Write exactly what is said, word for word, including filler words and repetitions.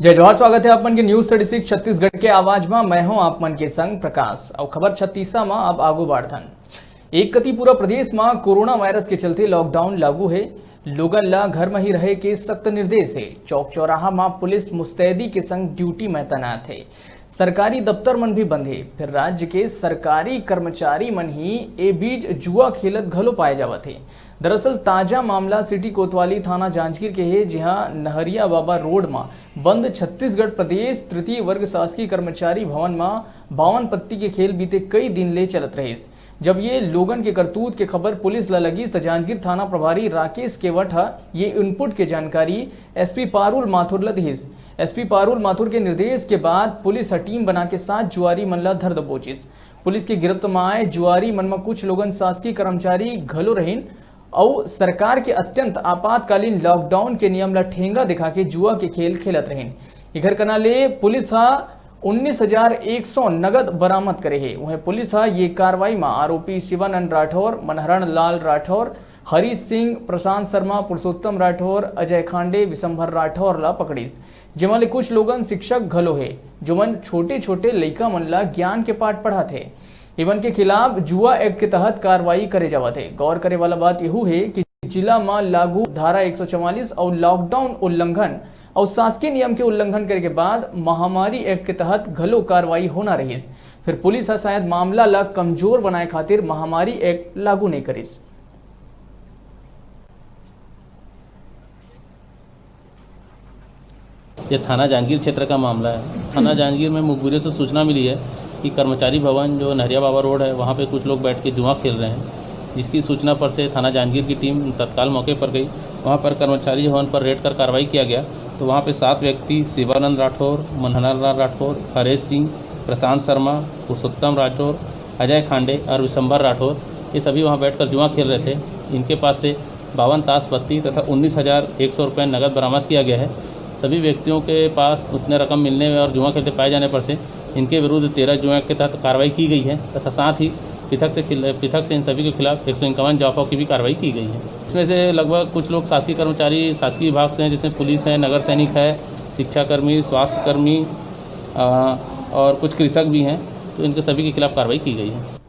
जय जोहार, स्वागत है आप मन के News thirty six छत्तीसगढ़ के आवाज मा। मैं हूं आप मन के संग प्रकाश। अउ खबर छत्तीसा मा अब आगू बढ़थन। एक कति पूरा प्रदेश मा कोरोना वायरस के चलते lockdown लागू हे। लोगन ला घर म ही रहे के सख्त निर्देश हे। चौक चौराहा मा पुलिस मुस्तैदी के संग duty म तैनात हे। सरकारी दफ्तर मन भी बंद हे। फिर राज्य के सरकारी कर्मचारी मन ही ए बीच जुआ खेलत घलो पाए जावत हे। दरअसल ताजा मामला सिटी कोतवाली थाना जांजगीर के हे, जिहां नहरिया बाबा रोड म बंद छत्तीसगढ़ प्रदेश तृतीय वर्ग शासकीय कर्मचारी भवन म बावन पत्ती के खेल बीते कई दिन ले चलत रहिस। जब ये लोगन के करतूत के खबर पुलिस ल लगिस, त जांजगीर थाना प्रभारी राकेश केवट ह ये input के जानकारी एसपी पारुल माथुर ल दिहिस। एसपी पारुल माथुर के निर्देश के बाद पुलिस ह टीम बना के सात जुआरी मन ल धर दबोचिस। पुलिस के गिरफ्त म आए जुआरी मन म कुछ लोगन शासकीय कर्मचारी घलो रहिन, अउ सरकार के अत्यंत आपातकालीन lockdown के नियम ल ठेंगा दिखा के जुआ के खेल खेलत रहिन। इखर कना ले पुलिस ह उन्नीस हजार एक सौ नगद बरामद करे हे। उहें पुलिस ह ये कार्रवाई म आरोपी शिवानंद राठौर, मनहरण लाल राठौर, हरीश सिंह, प्रशांत शर्मा, पुरुषोत्तम राठौर, अजय खांडे, विशंभर राठौर ला पकड़िस, जेमा ले कुछ लोगन शिक्षक घलो हे, जोमन छोटे-छोटे लइका मन ला ज्ञान के पाठ पढ़ात हे। इमन के खिलाफ जुआ एक्ट के तहत कार्रवाई करे जावत हे। गौर करे वाला बात यहू हे कि जिला म लागू धारा एक सौ चवालीस अउ lockdown उल्लंघन अउ शासकीय नियम के उल्लंघन करे के बाद महामारी एक्ट के तहत घलो कार्रवाई होना रहिस। फिर पुलिस ह शायद मामला ला कमजोर बनाए खातिर महामारी एक्ट लागू नइ करिस। ये थाना जांजगीर क्षेत्र का मामला है। थाना जांजगीर में मुखबिरों से सूचना मिली है कि कर्मचारी भवन, जो नहरिया बाबा रोड है, वहाँ पे कुछ लोग बैठ के जुआ खेल रहे हैं, जिसकी सूचना पर से थाना जांजगीर की टीम तत्काल मौके पर गई। वहाँ पर कर्मचारी भवन पर रेड कर कार्रवाई किया गया, तो वहाँ पे सात व्यक्ति, शिवानंद राठौर, मनहरलाल राठौर, हरेश सिंह, प्रशांत शर्मा, पुरुषोत्तम राठौर, अजय खांडे और विशंभर राठौर, ये सभी वहाँ बैठकर जुआ खेल रहे थे। इनके पास से बावन ताश पत्ती तथा उन्नीस हजार एक सौ रुपये नकद बरामद किया गया है। सभी व्यक्तियों के पास उतने रकम मिलने और जुआ खेलते पाए जाने पर से इनके विरुद्ध तेरह जुआ के तहत कार्रवाई की गई है तथा साथ ही पृथक से खिल-, पृथक से इन सभी के खिलाफ एक सौ इक्यावन जाफा की भी कार्रवाई की गई है। इसमें से लगभग कुछ लोग शासकीय कर्मचारी, शासकीय विभाग से हैं, जिसमें पुलिस है, नगर सैनिक है, शिक्षाकर्मी, स्वास्थ्यकर्मी, अ, और कुछ कृषक भी हैं, तो इनके सभी के खिलाफ कार्रवाई की गई है।